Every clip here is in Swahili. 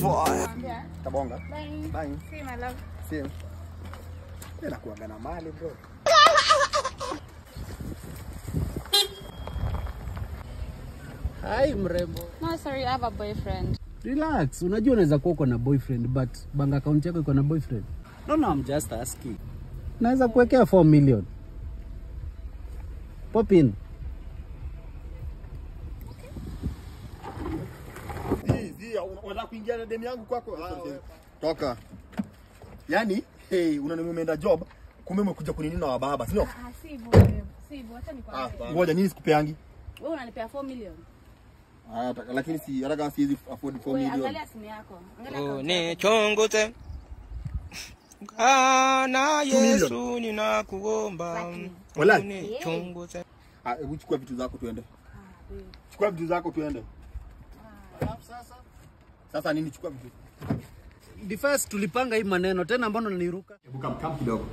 for. Tabonga. Bye. Bye. See my love. See you. Mimi nakuanga na mali bro. Hi mrembo. No, sorry, I have a boyfriend. Relax, unajua unaweza kuwa uko na boyfriend but bank account yako iko na boyfriend. No, I'm just asking. Naweza kuwekea 4 million. Pop in. Zi, unataka kuingia na demu yangu kwako? Toka. Yaani, hey, unaniambia umeenda job, kumbe umekuja kunini na wababa, si ndio? Ah, si hivyo. Si hivyo, acha nikwambie. Ngoja nini sikupeangi? Wewe unanipea 4 million. Ah, lakini si hata kama siwezi afford 4 Wewe million. angalia simu yako. Angalia account yako. Unichunguze Bwana Yesu, ninakuomba unichunguze. Ah, hebu chukua vitu zako tuende. Chukua vitu zako tuende. Sasa nini chukua vitu? The first tulipanga hii maneno tena, mbona unaniruka? Hebu kam kidogo.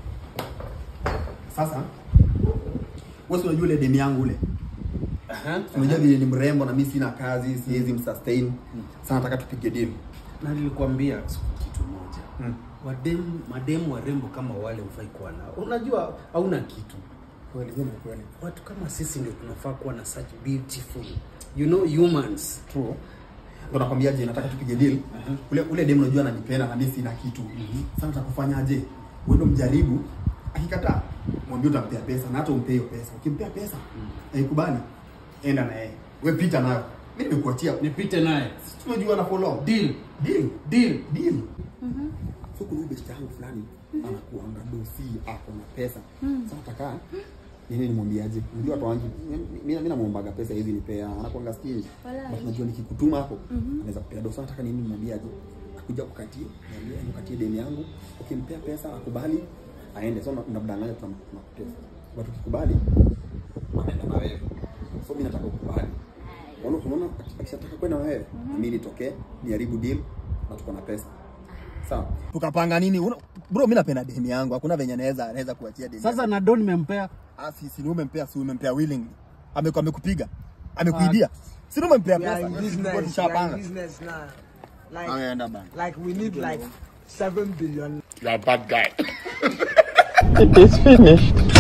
Sasa wewe unajua ile demu yangu ule. Unajua vile ni mrembo na mimi sina kazi, siwezi msustain. Sasa nataka tupige deal. Na nilikwambia kitu moja. Wademu, mademu warembo kama wale hufai kuwa nao. Unajua hauna kitu. Kweli kweli kweli. Watu kama sisi ndio tunafaa kuwa na such beautiful, you know, humans. True. Ndo nakwambiaje, nataka tupige deal. Ule demu unajua ananipenda na mimi sina kitu. Sasa nitakufanyaje? Wewe ndo mjaribu. Akikataa, mwambie utampea pesa na hata umpe hiyo pesa. Ukimpea pesa, aikubali. Enda na yeye. Wewe pita nayo. Mimi nimekuachia. Nipite naye. Tunajua na follow. Deal. Deal. Deal. Deal. So kuna best yangu fulani anakuanga dosi, ako na pesa. Sasa nataka nini nimwambiaje? Unajua watu wangu mimi namuombaga pesa hizi nipea, anakuanga stingy. But najua nikikutuma hapo anaweza kupea dosi. Nataka nini nimwambiaje? Akuja kukatie, niambie nikukatie deni yangu. Ukimpea pesa akubali aende. So unamdanganya tunakutesa. But ukikubali anaenda na wewe. So mimi nataka ukubali. Unaona akishataka kwenda na wewe, mimi nitokee, niharibu deal na tuko na pesa. Sawa. Tukapanga nini? Bro, mimi napenda demu yangu. Hakuna venye anaweza kuachia demu. Sasa na don nimempea. Ah, si umempea, si umempea willingly. Amekupiga. Amekuibia. Si umempea pesa. We are in business now. Like we need like 7 billion. You're a bad guy. It is finished.